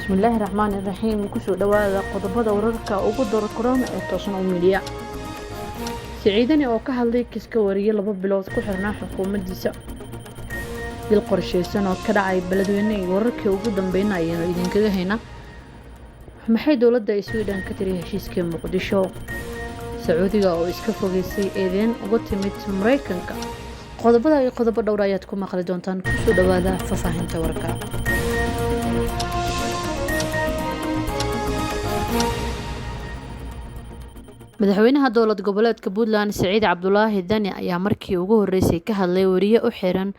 Bismillaahi Raxmaani Raxiim. Kusoo dhawaada qodobada wararka ugu dora korona ee Toosnow Media. Siciidani oo ka hadlay kiiska wariye 2 bilood ku xirnaa xukuumaddiisa. Dil qorsheysan oo ka dhacay beledweyne iyo wararkii ugu dambeeyay ayaynu idinkaga haynaa. Maxay dowladda Sweden ka tiri heshiiskii Muqdisho? Sacuudiga oo iska fogeysay eedeyn uga timid Mareykanka. Qodobada iyo qodobo dhowr ayaad ku maqli doontaan. Kusoo dhawaada faahfaahinta warka. Madaxweynaha dowlad goboleedka Puntland Siciid Cabdulaahi Dani ayaa markii ugu horeysay ka hadlay wariye u xiran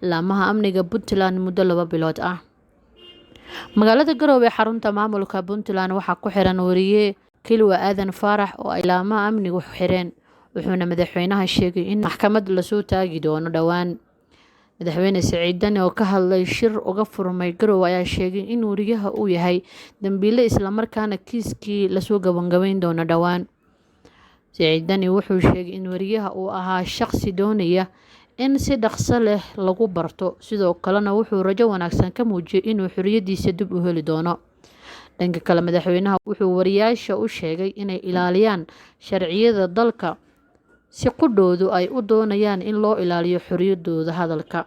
laamaha amniga Puntland muddo 2 bilood ah. Magaalada Garowe ee xarunta maamulka Puntland waxaa ku xiran wariye Kilwa Aadan Faarax oo ay laamaha amnigu xireen, wuxuuna madaxweynaha sheegay in maxkamad lasoo taagi doono dhowaan. Madaxweyne Siciid Dani oo ka hadlay shir uga furmay Garowe ayaa sheegay in wariyaha uu yahay dambiile isla markaana kiiskii lasoo gabagabayn doono dhowaan. Siciid Dani wuxuu sheegay in wariyaha uu ahaa shaqsi doonaya in si dhaqso leh lagu barto, sidoo kalena wuxuu rajo wanaagsan ka muujiyay inuu xorriyadiisa dib u heli doono. Dhanka kale, madaxweynaha wuxuu wariyaasha u sheegay inay ilaaliyaan sharciyada dalka si qudhoodu ay u doonayaan in loo ilaaliyo xorriyadooda hadalka.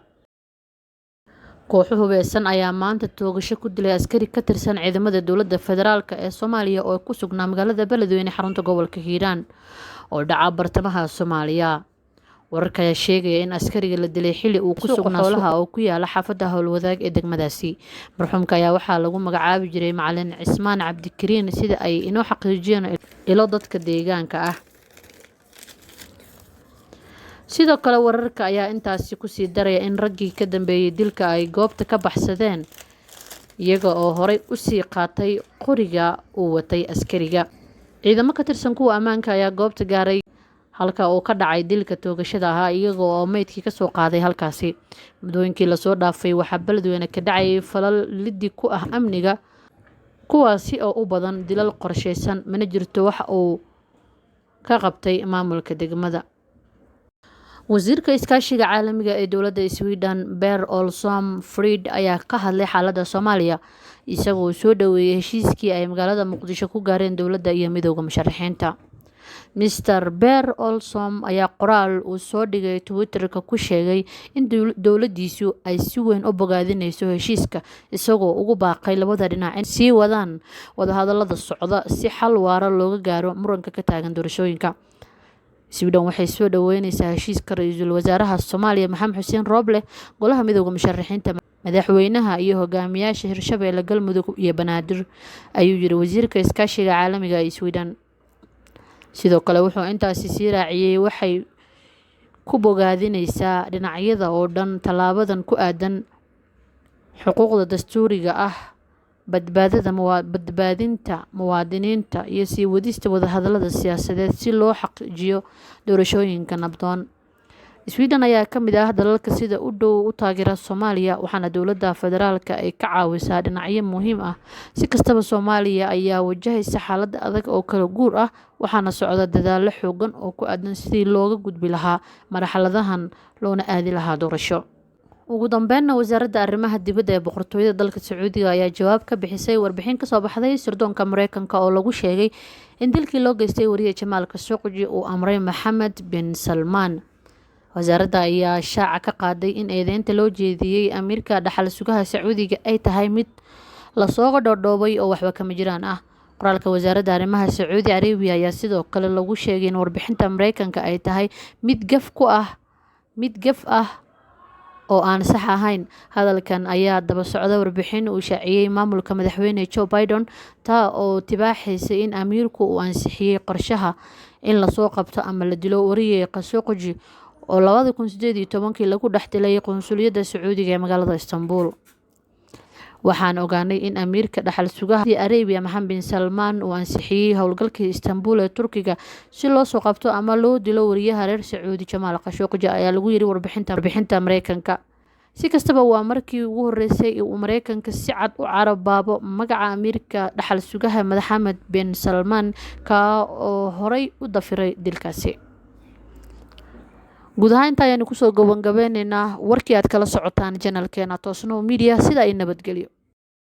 Kooxo hubeysan ayaa maanta toogasho ku dilay askari ka tirsan ciidamada dowladda federaalk ee Soomaaliya oo ku sugnaa magaalada Beledweyne xarunta gobolka Hiiraan oo dhaca bartamaha Soomaaliya. Wararka ayaa sheegaya in askariga la dilay xilli uu ku sugnaa xoolaha oo ku yaala xaafadda Howlwadaag ee degmadaasi. Marxuumka ayaa waxaa lagu magacaabi jiray Macalin Cismaan Cabdikariin, sida ay inoo xaqiijiyeen ilo dadka deegaanka ah. Sidoo kale wararka ayaa intaasi ku sii daraya in raggii ka dambeeyay dilka ay goobta ka baxsadeen iyaga oo horey u sii qaatay qoriga uu watay askariga. Ciidamo ka tirsan kuwa ammaanka ayaa goobta gaaray halka uu ka dhacay dilka toogashada ahaa, iyaga oo meydkii ka soo qaaday halkaasi. Muddooyinkii lasoo dhaafay waxaa Beledweyne ka dhacayay falal liddi ku ah amniga, kuwaasi oo u badan dilal qorsheysan, mana jirto wax uu ka qabtay maamulka degmada. Wasiirka iskaashiga caalamiga ee dowladda Sweden Per Olsson Fridh ayaa ka hadlay xaaladda Soomaaliya, isagoo soo dhaweeyay heshiiskii ay magaalada Muqdisho ku gaareen dowladda iyo midowda musharaxiinta. Mr. Per Olsson ayaa qoraal uu soo dhigay Twitter-ka ku sheegay in dowladdiisu ay si weyn u bogaadinayso heshiiska, isagoo ugu baaqay labada dhinac in sii wadaan wadahadallada socda si xal waara looga gaaro muranka ka taagan doorashooyinka. Sweden waxay soo dhaweyneysaa heshiiska ra'iisul wasaaraha Soomaaliya Maxamed Xuseen Roble, golaha midowda musharaxiinta, madaxweynaha iyo hogaamiyaasha Hirshabeelle, Galmudug iyo Banaadir, ayuu yiri wasiirka iskaashiga caalamiga ee Sweden. Sidoo kale wuxuu intaasi sii raaciyay waxay ku bogaadinaysaa dhinacyada oo dhan tallaabadan ku aadan xuquuqda dastuuriga ah, badbaadinta muwaadiniinta iyo sii wadista wadahadallada siyaasadeed si loo xaqiijiyo doorashooyinka nabdoon. Sweden ayaa ka mid ah dalalka sida u dhow u taageera Soomaaliya, waxaana dowladda federaalka ay ka caawisaa dhinacyo muhiim ah. Si kastaba, Soomaaliya ayaa wajahaysa xaalad adag oo kala guur ah, waxaana socda dadaallo xooggan oo ku aadan sidii looga gudbi lahaa marxaladahan loona aadi lahaa doorasho. Ugu dambeynna, wasaaradda arrimaha dibadda ee boqortooyada dalka Sacuudiga ayaa jawaab ka bixisay warbixin ka soo baxday sirdoonka Mareykanka oo lagu sheegay in dilkii loo geystay wariye Jamaal Khashoggi uu amray Maxamed bin Salmaan. Wasaaradda ayaa shaaca ka qaaday in eedeynta loo jeediyey amiirka dhaxal sugaha Sacuudiga ay tahay mid lasoo dhoodhoobay oo waxba kama jiraan ah. Qoraalka wasaaradda arrimaha Sacuudi Carabiya ayaa sidoo kale lagu sheegay in warbixinta Mareykanka ay tahay mid gaf ku ah mid gaf ah oo aan sax ahayn. Hadalkan ayaa daba socda warbixin uu shaaciyey maamulka madaxweyne Joe Biden, taa oo tibaaxaysay in amiirku uu ansixiyey qorshaha in lasoo qabto ama la dilo wariye Khashoggi oo 2018 lagu dhex dilay qunsuliyadda Sacuudiga ee magaalada Istanbul. Waxaan ogaanay in amiirka dhaxal sugaha Arabia Maxamed bin Salmaan uu ansixiyey howlgalkii Istanbul ee Turkiga si loo soo qabto ama loo dilo wariyaha reer Sacuudi Jamaal Khashoggi, ayaa lagu yiri warbixinta Mareykanka. Si kastaba, waa markii ugu horeysay uu Mareykanka si cad u carabaabo magaca amiirka dhaxal sugaha Maxamed bin Salmaan, ka oo horey u dafiray dilkaasi. Guud ahaan inta ayaanu kusoo gabagabeyneynaa warkii aad kala socotaan channelkeena Toosnow Media. Sida ay nabadgelyo.